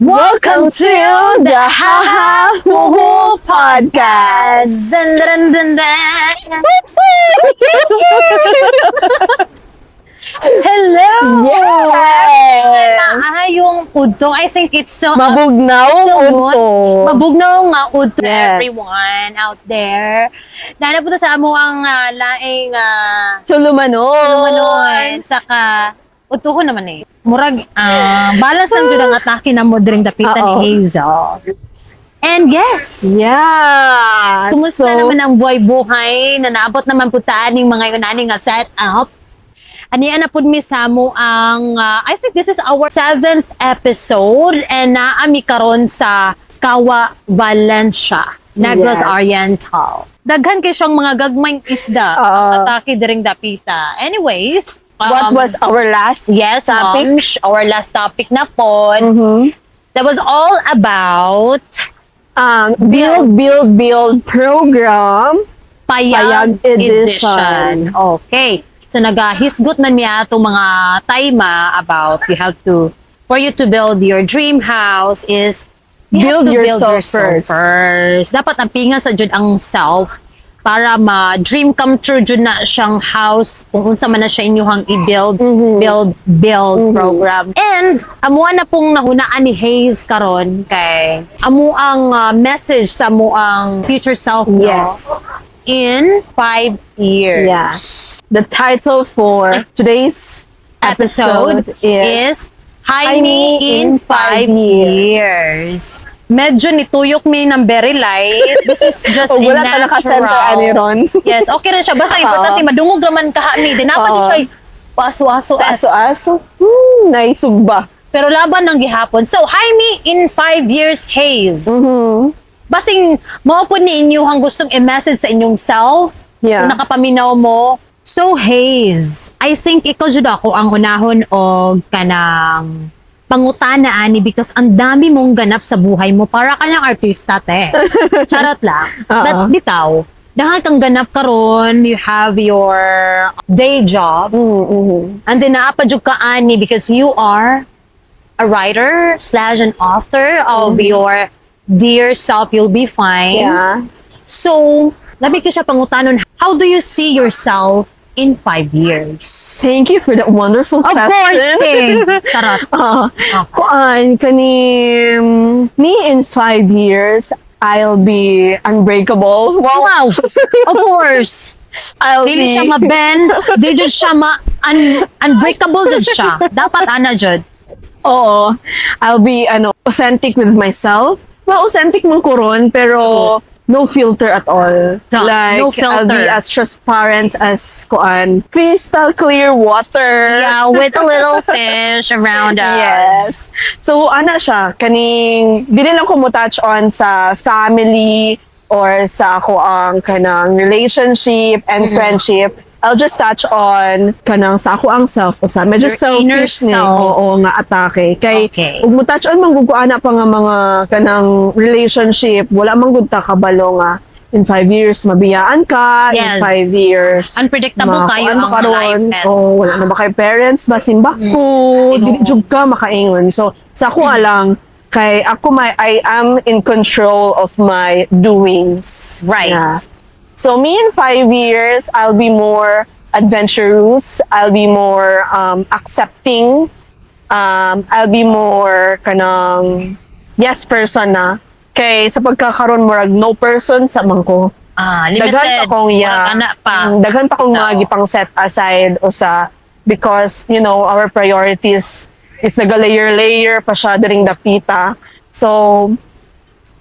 Welcome to the Haha Huhu Podcast! Dun, dun, dun, dun. Hello! Yes! Maayong udto. I think it's still Mabugnaw still good. udto. Mabugnaw nga udto, everyone out there. Nana po sa amo ang laing Tulumanon. Tulumanon. Saka udto ko naman eh. Murag balance lang jud ang atake na mo diring dapitan ni Hazel. And yes, kumusta So, naman ang buhay-buhay? Nanaabot naman po ta aning mga yun nga set up. Ani na pud mi sa mo ang I think this is our seventh episode and naami karon sa Skawa, Valencia, Negros Oriental. Daghan kay siyang mga gagmayng isda Oo. ang atake diring dapita. Anyways, What was our last yes, topic? Moms, our last topic na pod. That was all about Build, Build, Build program. Payag, Payag edition. edition. Okay. So nagahisgot man miya atong mga taima about you have to for you to build your dream house is you have Build to build yourself yourself first. first. Dapat ang pingan sa jud ang self para ma dream come true jud na siyang house kung unsa man na siya inyuhang i-build, build, build program. And amuan na pong nahunaan ni Hayes karon kay amo ang message sa amo ang future self, no? Yes. In 5 years. Yeah. The title for today's Episode episode is is Hi Me in 5 Years. Medyo nituyok mi ng very light. This is just Oh, a wala ta naka-center natural. ani ron. Yes, okay rin siya. Basta importante, madungog raman kaha mi. Di dapat Oo. siya paso-aso. Aso-aso. Naisugba. Pero laban ng gihapon. So, Hi Me in 5 Years, Haze. Basing mao po ni inyo ang gustong i-message sa inyong self kung nakapaminaw mo. So Haze, I think ikaw jud ako ang unahon og kanang pangutana ani because ang dami mong ganap sa buhay mo, para ka ng artista, te. Charot lang. Oo. But bitaw, dahil kang ganap karon, you have your day job and then naa pa jud ka ani because you are a writer/an author of your Dear Self You'll Be Fine. So, labi ka siya pangutanon, how do you see yourself in 5 years? Thank you for that wonderful Of question. course, Ting! Charot. Kuan, kaning me in 5 years, I'll be unbreakable. Wow. Wow! Of course! I'll Dili be siya ma-bend, dili jud siya unbreakable jud siya. Dapat ana jud. Oo. I'll be ano, authentic with myself. Well, authentic man ko ron, pero no filter at all. No, Like, no I'll filter. be as transparent as kuan, crystal clear water. Yeah, with a little fish around us. Yes. So, ana siya, kaning, dili lang ko mo touch on sa family or sa ako ang kanang relationship and friendship. I'll just touch on kanang sa ako ang self usa. Medyo Your inner selfish ni self. Oo nga atake. Kay ug mo touch on man gud ko ana pa nga mga kanang relationship, wala man gud ta kabalo nga in 5 years mabiyaan ka, in 5 years Unpredictable kayo makuan ang mo karon. life. And, Oo, wala na ba kay parents, basimbak ko, dili Tinuod. jud ka makaingon. So, sa ako lang, kay ako my I am in control of my doings. Yeah. So me in 5 years, I'll be more adventurous. I'll be more accepting. I'll be more kanang yes person na. Kay sa pagkakaroon murag no person sa man ko. Ah, limited. Daghan pa kong yeah. Murag ana pa. Daghan pa kong mga Oo. gipang set aside o sa because our priorities is naga-layer layer pa siya diring dapita. So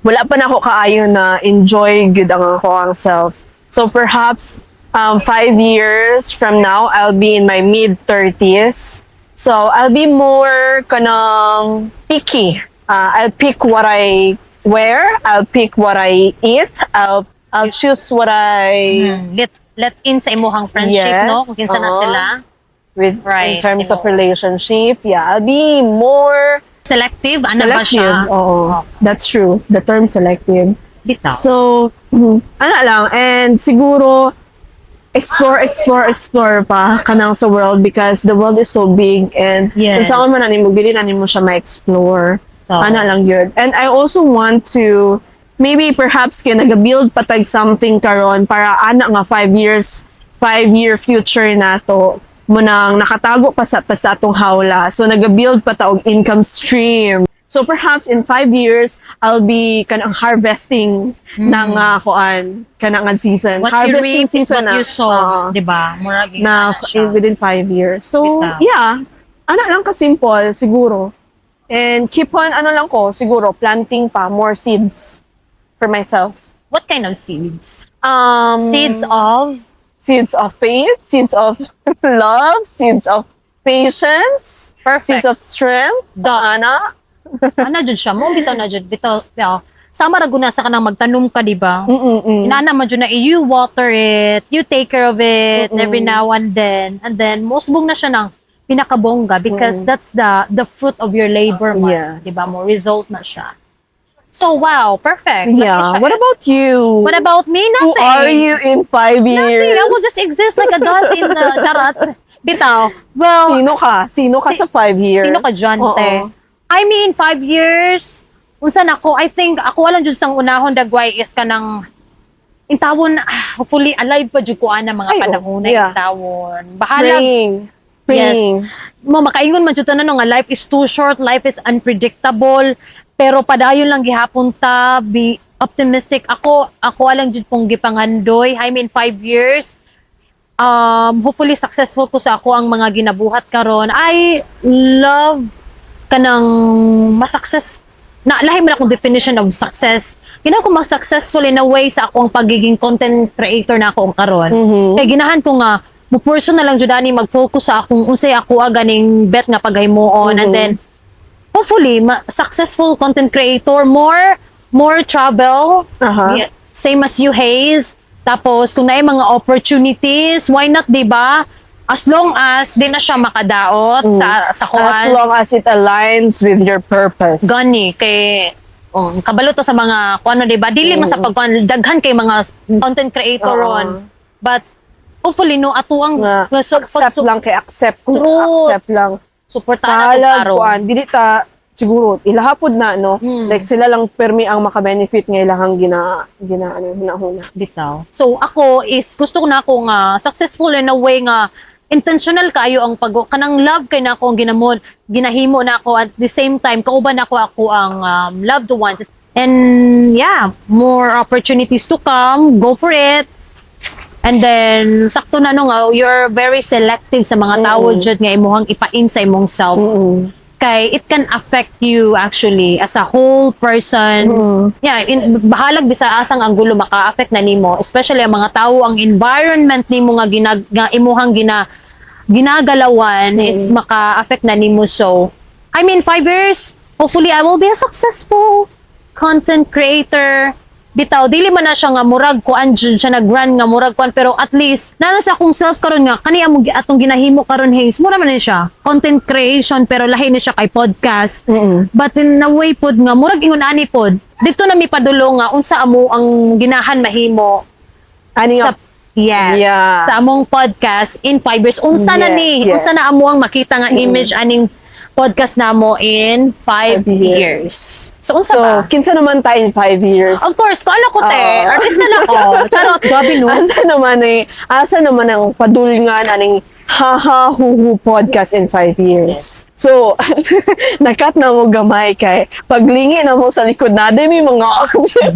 wala pa na ako kaayo na enjoy gud ang ako ang self. So perhaps 5 years from now, I'll be in my mid 30s. So I'll be more kanang picky. I'll pick what I wear. I'll pick what I eat. I'll choose what I Let in sa imuhang friendship, no? Kung kinsa na Oo. sila. With in terms of tinuod. Relationship. Yeah, I'll be more Selective, ano ba selective. siya? Oo, that's true. The term selective. Bitaw. So, ana lang. And siguro, explore, explore, explore pa kanang sa world because the world is so big and kung saan man nimo, dili na nimo siya ma-explore. Bitaw. Ana lang yun. And I also want to, maybe perhaps kay nag-build pa tag something karon para ana nga 5 years, 5-year future nato munang nakatago pa sa atong hawla. So nag-build pa ta og income stream. So perhaps in 5 years, I'll be kanang harvesting ng kuan, kanang nga season. What you Harvesting reap is season what na. you sow, Oo. di ba? Murag Na na siya. Within 5 years. So, Bitaw. Yeah. Ano lang ka-simple, siguro. And keep on, ano lang ko, siguro, planting pa more seeds for myself. What kind of seeds? Seeds of? Seeds of faith, seeds of love, seeds of patience, Perfect. Seeds of strength. Da. Ana. Ana jud siya mo bitaw na jud bitaw. Yeah. Sama ra guna sa kanang magtanom ka, di ba? Mm-mm. Inana man jud na you water it, you take care of it every now and then mosbong na siya ng pinakabongga because that's the fruit of your labor man, di ba? Mo result na siya. So wow, perfect. Laki Yeah. siya. What about you? What about me? Who Nothing. are you in 5 years? Nothing. I will just exist like a dust in the charot. Bitaw. Well, Sino ka? Sino ka sa 5 years? Sino ka dyan, Oo. Te? I mean, 5 years, unsa na ko, I think, ako walang jud sang unahon dagway is kanang, intawon, ah, hopefully, alive pa jud ko ana mga Ay, oh, panahon na intawon. Bahala, Praying. Praying. Mo makaingon man jud tanan no nga life is too short, life is unpredictable, pero padayon lang gihapon ta, be optimistic. Ako alang jud pong gipangandoy. I mean, 5 years, hopefully successful ko sa ako ang mga ginabuhat karon. I love kanang ma-success na lahi man akong definition of success. Ginahan ko ma-successful in a way sa akong pagiging content creator na ako karon. Kay ginahan ko nga mo person na lang jud ani mag-focus sa akong unsay ako ganing bet nga paghimuon and then hopefully successful content creator, more travel. Yeah, same as you, Haze. Tapos kung naay mga opportunities, why not, di ba? As long as di na siya makadaot sa kuan. As long as it aligns with your purpose. Gani kay kabalo to sa mga kuano, di ba? Dili man sa pagkuan, daghan kay mga content creator Oo. ron. But hopefully no atuang Nga, nga accept lang kay accept. Kung True. accept lang. Suportahan nato Talag, karon. Kuan, dili ta siguro ilahapod na, no? Like sila lang permi ang maka-benefit nga ilahang gina ano, hunahuna. Bitaw. So ako is gusto ko na ako nga successful in a way nga intentional kayo ang pag kanang love kay na ako ang ginamon ginahimo na ako, at the same time kauban ako ang loved ones. And yeah, more opportunities to come, go for it. And then sakto na no nga you're very selective sa mga tawo jud nga imuhang ipain sa imong self kay it can affect you actually as a whole person. Yeah, bahalag bisa asang anggulo maka-affect na nimo, especially ang mga tao, ang environment nimo nga, nga imuhang ginagalawan is maka-affect na nimo. So, I mean, 5 years, hopefully I will be a successful content creator. Bitaw, dili man na siya nga murag kuan jud siya nag-run nga murag kuan, pero at least nana sa akong self karon nga kani among atong ginahimo karon, Haze, mura man ni siya content creation pero lahi ni siya kay podcast. But in a way pod nga murag ingon ani pod dito na mi padulo nga unsa amo ang ginahan mahimo Ani sa nga, yes, sa among podcast in 5 years, unsa na ni unsa na amo ang makita nga image aning podcast namo in 5 5 years. years. So unsa So, ba? Kinsa naman tayo in 5 years? Of course, kung ano ko te, Oo. Artista na ko. Charot, grabe no. Asa naman ang padulngan aning Haha Huhu podcast in 5 years? So, nakat na mo gamay kay paglingi na mo sa likod na may mga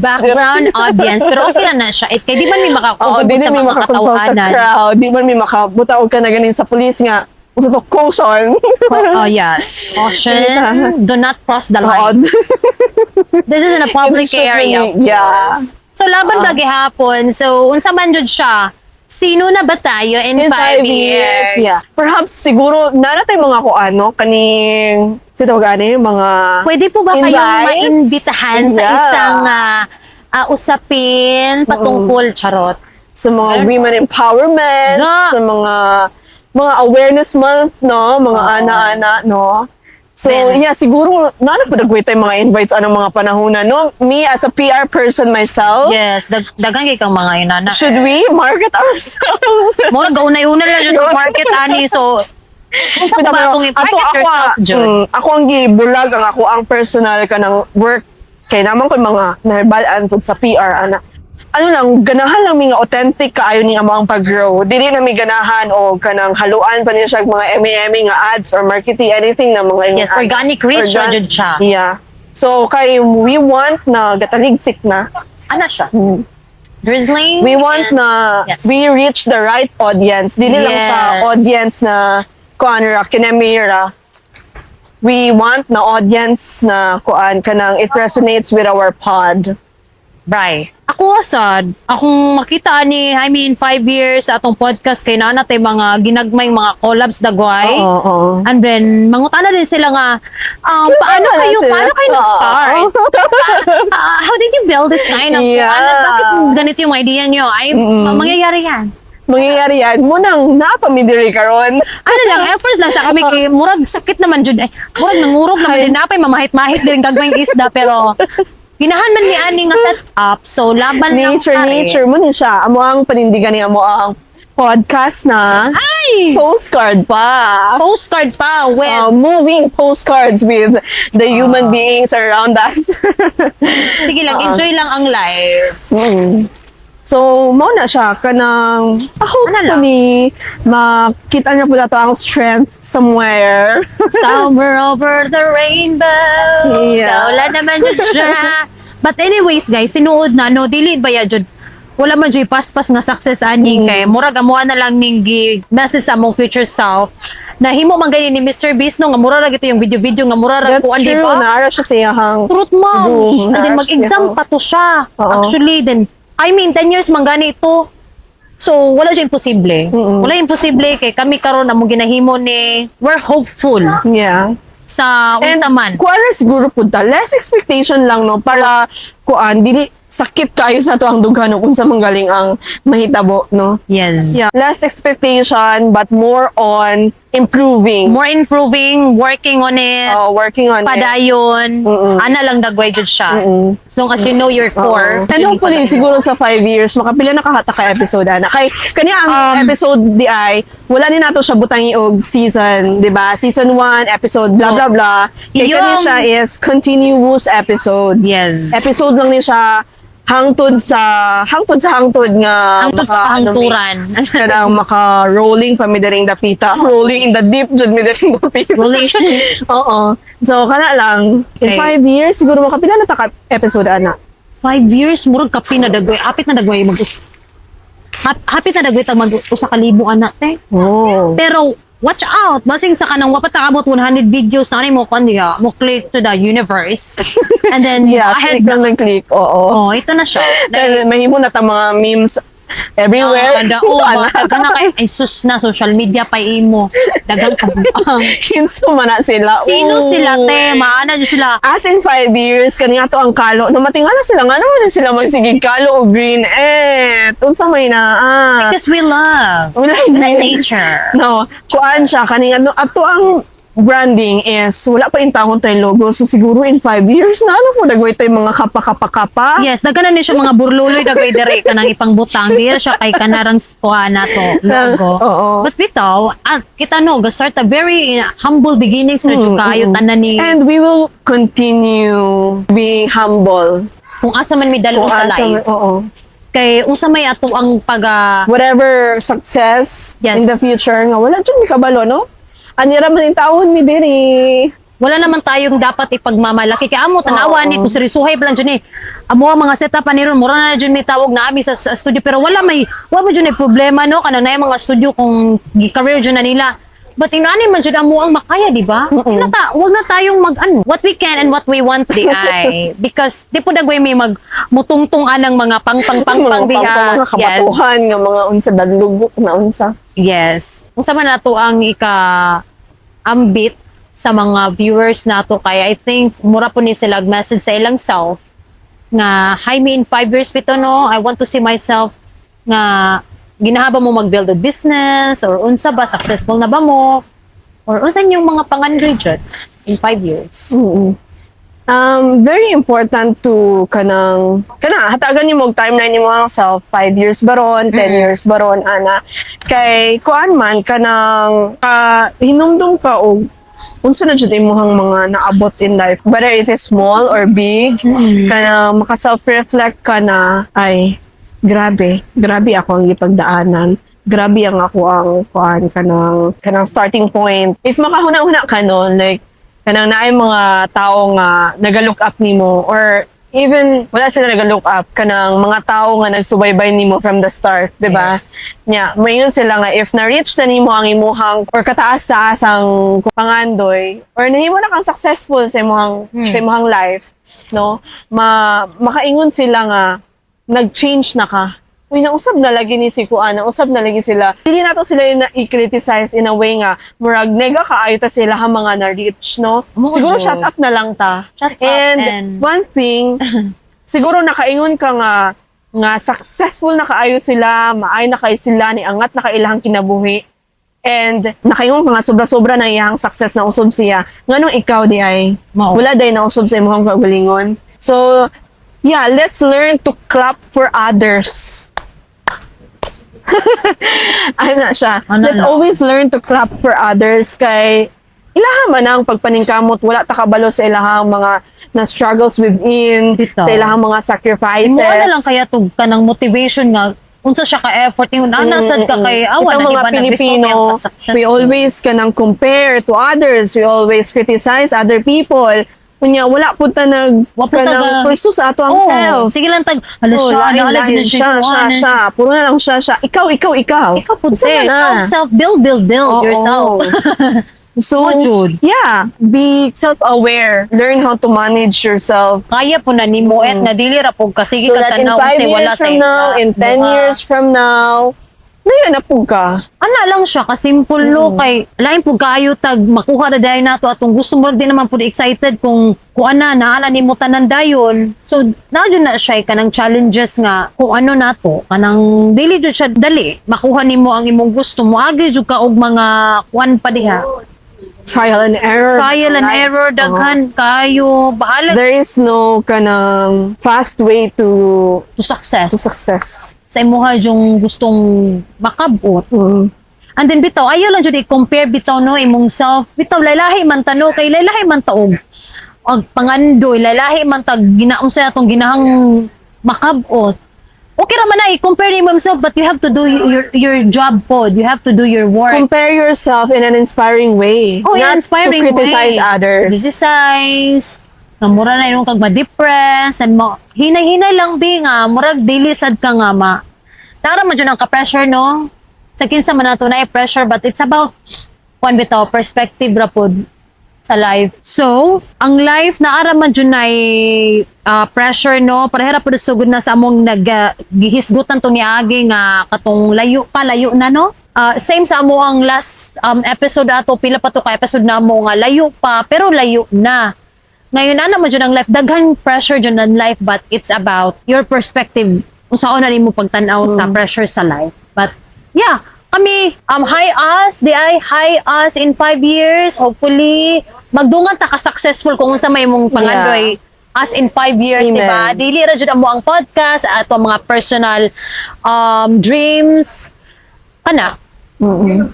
Background audience, pero okay na na siya. Eh, kay di man may Oo, makakuha di sa na may mga makakontrol sa katawanan. Crowd. Di man may makabuta og ka na ganin sa police nga unsa to, caution. Oh, yes. Caution, do not cross the Oo. line. This is in a public Should area, of course. So, laban ba gihapon? So, unsa man jud siya? Sino na ba tayo in In 5 years? Yeah. Perhaps siguro na tayo mga kuano kaning si tawag ani mga Pwede po ba kayong invites? maimbitahan sa isang usapin patungkol, charot? Sa mga Ganun. Women empowerment, sa mga awareness month, no, mga ana-ana, no. So, yeah, siguro naa na pud tayo mga invites anong mga panahon na, no? Me as a PR person myself, Yes, daghan kay kang mga inana. Should we market ourselves? Mura gaunay-una lang jud market ani, so Unsa ba akong Ato i-market ako, yourself, jud? Ako ang gibulag ang ako ang personal kanang work kay naman ko mga nahibalaan pud sa PR ana. Ano lang, ganahan lang mi nga authentic kaayo ni amo ang pag-grow. Dili na mi ganahan o kanang haluan pa niya siya og mga eme nga ads or marketing, anything na mga Yes, organic reach ra jud siya. Yeah. So kay we want na gataligsik na. Ana siya. Drizzling. We want and- na we reach the right audience. Dili lang siya audience na kuan ra kinemira. We want na audience na kuan kanang it resonates with our pod. Right. Ako sad, akong makita ni, I mean, 5 years sa atong podcast kay naa tay mga ginagmay mga collabs dagway. Oo, oo. And then, mangutana din sila nga, paano wala kayo, sila? paano kayo nag-start? Ah, how did you build this kind of, ano, bakit ganito yung idea nyo? Ay, mangyayari yan. Mangyayari yan. Munang napamidiri karon. Ano lang, efforts lang sa kami kay murag sakit naman jud, ay murag nangurog naman din, napay mamahit-mahit din gagmayng isda, pero ginahan man mi ani nga set up, so laban lang Nature, pare. nature mo ni siya. Amo ang panindigan ni amo ang podcast na Ay, postcard pa. Postcard pa with Moving postcards with the human beings around us. Sige lang, enjoy lang ang life. So, mao na siya kanang ako Ano lang? ni makita niya po nato ang strength somewhere. Somewhere over the rainbow. Wala naman jud siya. But anyways, guys, sinuod na, no, dili ba ya jud, wala man jud paspas nga success ani kay murag amuha na lang ning gi message sa among future self na himo man gani ni Mr. Beast, no, nga mura ra gito yung video-video nga mura ra That's kuan, di true. ba? Naara siya sa iyahang Truth, ma'am. Boom. And then Naara mag-exam siya. pa to siya. Oo. Actually, then, I mean, 10 years man gani ito. So, wala siya imposible. Wala imposible kay kami karon among ginahimo ni we're hopeful sa unsa man. Kuan ra siguro pud ta, less expectation lang, no, para kuan dili sakit kayo sa ato ang dughan kung sa manggaling ang mahitabo, no. Yes. Yeah, less expectation but more on improving. More improving, working on it, Working on it. Padayon, ana lang dagway jud siya. As long as you know your core. And hopefully, siguro sa 5 years, makapila na kahata ka episode, ana. Kay, kanya ang episode di ay, wala ni nato siya butang og season, di ba? Season 1, episode blah, blah, blah. Kay kanya siya is continuous episode. Episode lang ni siya hangtod sa hangtod nga Hangtod sa ano, kahangturan. Kanang maka rolling pa mi diring dapita, rolling in the deep jud mi diring dapita. Rolling. Oo, so kana lang in 5 years siguro makapila na ta ka episode ana. 5 years, murag kapi na dagway. Hapit na dagway mag hapit na dagway tag mag 1,000 anak te. Oh. Pero watch out, basing sa kanang wapat nakabot 100 videos na mo kon diha, mo click to the universe. And then Yeah, ahead click lang ng click, oo. Oh, ito na siya. Then mahimo na ta mga memes everywhere. Ah, oo, Ana. ba, na kay ay sus na social media pa imo. Daghang ka. Kinso man na sila. Sino sila te? Uy. Maana jud sila. As in 5 years, kani ato ang kalo. No, matingala sila nga naman sila magsigig kalo o green eh. Unsa may na ah. Because we love Wala green. nature. No, kuan siya kaning ano ato ang branding is wala pa intawon tayo logo. So siguro in 5 years na ano po dagway tayo mga kapa kapa kapa. Yes, daghan na ni siya mga burluloy dagay dere kanang ipangbutang. Di ra siya kay kanarang kuha na to logo. Oo. But bitaw, ah, kita no, ga start a very humble beginnings ra jud kayo tanan ni And we will continue being humble. Kung asa man mi dalo Kung sa asa life. Oo. Kay unsa may ato ang pag Whatever success in the future nga wala jud mi kabalo, no? Anira man yung taon mi diri. Wala naman tayong dapat ipagmamalaki kay amo tanawa ni kung seryosohay pa lang jud ni amo ang mga setup ani ron, mura na jud may tawag na ami sa studio, pero wala may wala man jud may problema, no, kanang naay mga studio kung career jud na nila, but inani man jud amo ang makaya, di ba? Wag na ta, wag na tayong mag ano, what we can and what we want di ay because di po dagway may mag mutungtong anang mga pang pang pang pang Mga diha. pang mga kabatuhan nga mga unsa dadlugok na unsa. Yes. Unsa man nato ang ika ambit sa mga viewers nato kay I think mura po ni sila message sa ilang self nga hi me in 5 years pito, no, I want to see myself nga ginahaba mo mag-build a business or unsa ba, successful na ba mo or unsa inyong mga pangandoy jud in 5 years. Very important to kanang kana hatagan nimo og timeline nimo ang self, 5 years baron, 10 years baron ana, kay kuan man kanang hinumdum ka og unsa na jud imong mga naabot in life, whether it is small or big. Kanang maka self-reflect ka na, "Ay, grabe, grabe ako ang gipagdaanan, grabe ang ako ang kuan," kanang starting point. If makahuna-huna ka nun, like kanang naay mga tao nga naga-look up nimo, or even wala sila naga-look up, kanang mga tao nga nagsubaybay nimo from the start, di ba? Yes. Nya, mayon sila nga if na-reach na nimo ang imuhang or kataas-taas ang pangandoy or nahimo na kang successful sa imuhang life, no? Ma makaingon sila nga nag-change na ka. "Uy, nausab na lagi ni si Kuan, nausab na lagi sila." Dili nato sila yung na i-criticize in a way nga murag nega kaayo ta sila ha mga na-reach, no? Mo Siguro jud. Shut up na lang ta. Shut up. And, one thing, siguro nakaingon ka nga successful na kaayo sila, maayo na kayo sila, niangat na kay ilahang kinabuhi. And nakaingon ka nga sobra-sobra na iyang success na usob siya. Nganong ikaw di ay Mao. Wala day na usob sa imong kaugalingon? So, yeah, let's learn to clap for others. Ano siya? Ano Let's na? Always learn to clap for others kay ilaha man ang pagpaningkamot, wala ta kabalo sa ilahang mga na struggles within, Bitaw. Sa ilahang mga sacrifices. Mo na lang kaya tug ka ng motivation nga unsa siya ka effort yung ana sad ka kay awa Itong na mga iba nag-result Pilipino, ang ka-successful. we always kanang compare to others, we always criticize other people. Unya, wala po ta nag Wa po ta kanang pursue sa ato ang Oh, self. sige lang tag hala Oh, siya, lain, naala lain, gid na siya, siya, siya, kuan. Siya. Puro na lang siya, siya. Ikaw, ikaw, ikaw. Ikaw pud Unsa te, man na? Self self build build build Oo. yourself. So, Oh, Jud. Yeah, be self-aware. Learn how to manage yourself. Kaya po na nimo et na dili ra pud ka sige So ka that in tanaw 5 unsay wala years sa from now, in 10 buha. Years from now, layo na po ka. Ana lang siya kasimple, no, kay lain pud kaayo tag makuha ra dayon nato atong gusto mo, di naman pud excited kung ana naala nimo tanan dayon. So na jud na siya kanang challenges nga kung ano nato kanang dili jud siya dali makuha nimo ang imong gusto mo, agi jud ka og mga kuan pa diha. Trial and error. Trial and Life. Error, daghan kayo, bahala. There is no kanang fast way To success. To success. Sa imuha yung gustong makabot. And then bitaw, ayaw lang jud i-compare bitaw, no, imong self. Bitaw lalahi man ta, no, kay lalahi man ta og pangandoy, lalahi man tag ginaon sa atong ginahang makabot. Okay ra man na i-compare nimo self, but you have to do your job pod. You have to do your work. Compare yourself in an inspiring way. Oh, in Not inspiring to criticize way. Others. Criticize, nga mura na yung kag ma-depress, and mo, hinay-hinay lang bi nga, murag dili sad ka nga ma. Tara man jud ang ka-pressure, no? Sa kinsa man nato na pressure, but it's about kuan bitaw, perspective ra pod sa life. So, ang life na ara man jud nay pressure, no, parehara pud sugod na sa among nag gihisgutan to niagi nga katong layo pa layo na, no. Same sa amo ang last episode ato, pila pa to ka episode na mo nga layo pa pero layo na. Ngayon ana man jud ang life, daghang pressure jud ang life, but it's about your perspective unsaon na nimo pagtan-aw sa pressure sa life. But yeah, kami hi us di ay, hi us in 5 years. Hopefully magdungan ta ka successful kung unsa may imong pangandoy us in 5 years, di ba? Amen. Dili ra jud amo ang podcast ato mga personal dreams kana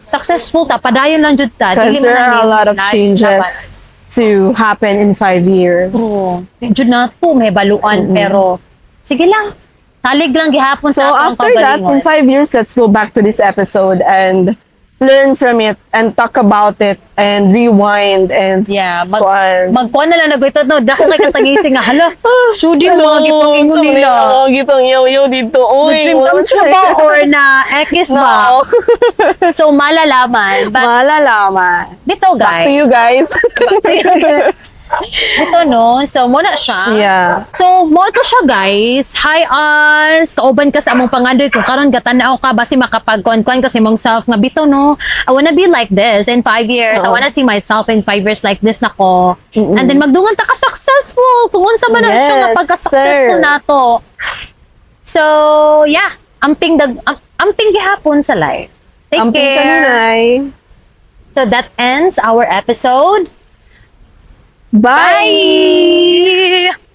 successful ta, padayon lang jud ta. Because Dili man there are a na lot of changes to happen in 5 years. True. Di jud na to may baluan, pero sige lang. Salig lang gihapon So sa atong after that, in kaugalingon. 5 years, let's go back to this episode and learn from it and talk about it and rewind and Yeah, kuan. Magkuan na lang nagwito, no. Dako kay katangisi nga hala. Sudi yung mga gipang-ingon nila. Mga gipang yaw dito. Uy, Dream come true ba or na X ba? No. So malalaman. But Malalaman. dito Back to guys. you guys. Dito, no. So muna siya. So, mo ito siya, guys. Hi, us! Kauban ka sa among pangandoy. Kung karon gatanaw ka, basi makapag-kuan-kuan kasi mong self nga bitaw, no? I wanna be like this in 5 years. I Oo. Wanna see myself in 5 years like this nako. And then magdungan ta ka successful. Kung unsa man na siya nga Yes, pagka-successful sir. nato. So, yeah. Amping gihapon sa life. Take Amping care. Kanunay. So that ends our episode. Bye! Bye!